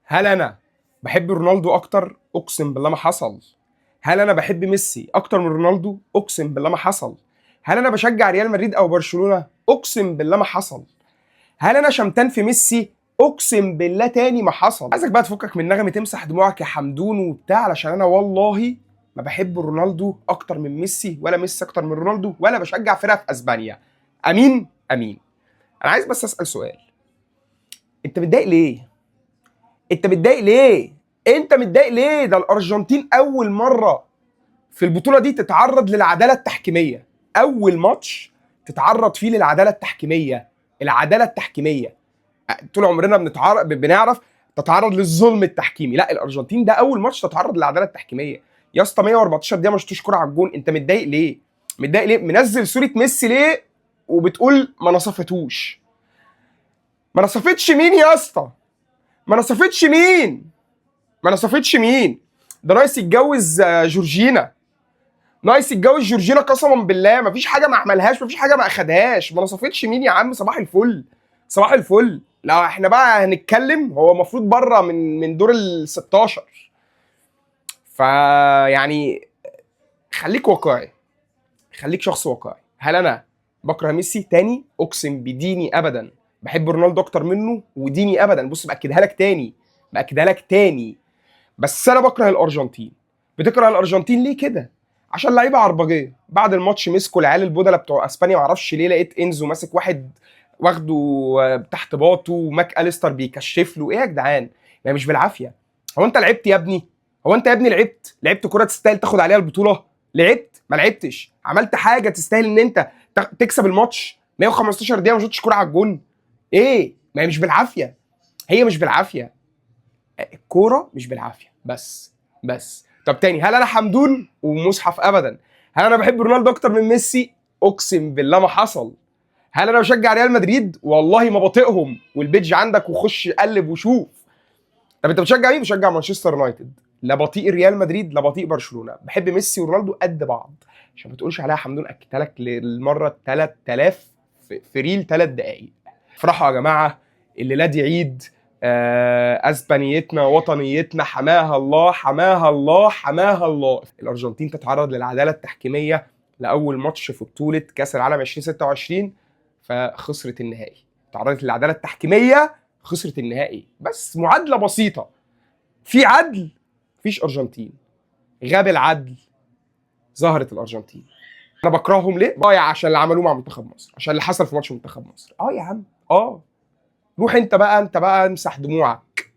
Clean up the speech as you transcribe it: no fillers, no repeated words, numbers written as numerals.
هل انا بحب رونالدو اكتر؟ اقسم بالله ما حصل. هل انا بحب ميسي اكتر من رونالدو؟ اقسم بالله ما حصل. هل انا بشجع ريال مدريد او برشلونة؟ اقسم بالله ما حصل. هل انا شمتان في ميسي؟ اقسم بالله تاني ما حصل. عايزك بقى تفكك من نغمة تمسح دموعك يا حمدون وبتاع، علشان انا والله ما بحب رونالدو اكتر من ميسي، ولا ميسي اكتر من رونالدو، ولا بشجع فرقه في اسبانيا. امين امين. انا عايز بس اسال سؤال، انت متضايق ليه؟ انت متضايق ليه؟ انت متضايق ليه؟ ده الارجنتين اول مرة في البطولة دي تتعرض للعدالة التحكيميه، اول ماتش تتعرض فيه للعدالة التحكيميه. العدالة التحكيميه طول عمرنا بنتعرض، بنعرف تتعرض للظلم التحكيمي، لا الارجنتين ده اول ماتش تتعرض للعدالة التحكيميه. يا اسطى 114 دقيقة ما شفتوش كورة على الجون، انت متضايق ليه؟ متضايق ليه؟ منزل صوره ميسي ليه وبتقول ما نصفتوش؟ ما نصفتش مين يا اسطى؟ ما نصفتش مين؟ ما نصفتش مين؟ ده ناقص يتجوز جورجينا، ناقص يتجوز جورجينا قسما بالله. مفيش حاجة ما عملهاش، مفيش حاجة ما اخدهاش. ما نصفتش مين يا عم؟ صباح الفل، صباح الفل. لو احنا بقى هنتكلم هو المفروض بره من دور ال 16. فيعني خليك واقعي، خليك شخص واقعي. هل انا بكره ميسي؟ تاني اقسم بديني ابدا، بحب رونالدو اكتر منه وديني ابدا. بص باكدها لك تاني، باكدها لك تاني، بس انا بكره الارجنتين. بتكره الارجنتين ليه كده؟ عشان لعيبة عربجيه. بعد الماتش مسكوا العيال البودله بتوع اسبانيا، معرفش ليه لقيت انزو ماسك واحد واخده تحت باطه، وماك اليستر بيكشف له. ايه يا جدعان؟ ما مش بالعافية. هو انت لعبت يا ابني؟ هو انت يا ابني لعبت؟ لعبت كره تستاهل تاخد عليها البطولة؟ لعبت؟ ما لعبتش. عملت حاجة تستاهل ان انت تكسب الماتش؟ 115 دقيقة ما شفتش كورة على الجون. ايه؟ ما هي مش بالعافية، هي مش بالعافية، الكورة مش بالعافية. بس طب تاني، هل انا حمدون ومصحف؟ ابدا. هل انا بحب رونالدو اكتر من ميسي؟ اقسم بالله ما حصل. هل انا بشجع ريال مدريد؟ والله ما بطيقهم، وال page عندك وخش قلب وشوف. طب انت بتشجع مين؟ بشجع مانشستر يونايتد. لا بطيق ريال مدريد لا بطيق برشلونه، بحب ميسي ورونالدو قد بعض. عشان ما تقولش عليها حمدون، اكدتها لك للمرة 3000 في reel 3 دقائق. افرحوا يا جماعة، الليلة دي عيد. اسبانيتنا وطنيتنا حماها الله، حماها الله، حماها الله. الارجنتين تتعرض للعدالة التحكيميه لاول ماتش في بطوله كاس العالم 2026 فخسرت النهائي. تعرضت للعدالة التحكيميه خسرت النهائي. بس معادلة بسيطة، في عدل مفيش ارجنتين، غاب العدل ظهرت الارجنتين. انا بكرههم ليه؟ عشان اللي عملوه مع منتخب مصر، عشان اللي حصل في ماتش منتخب مصر. يا عم، روح انت بقى، انت بقى امسح دموعك.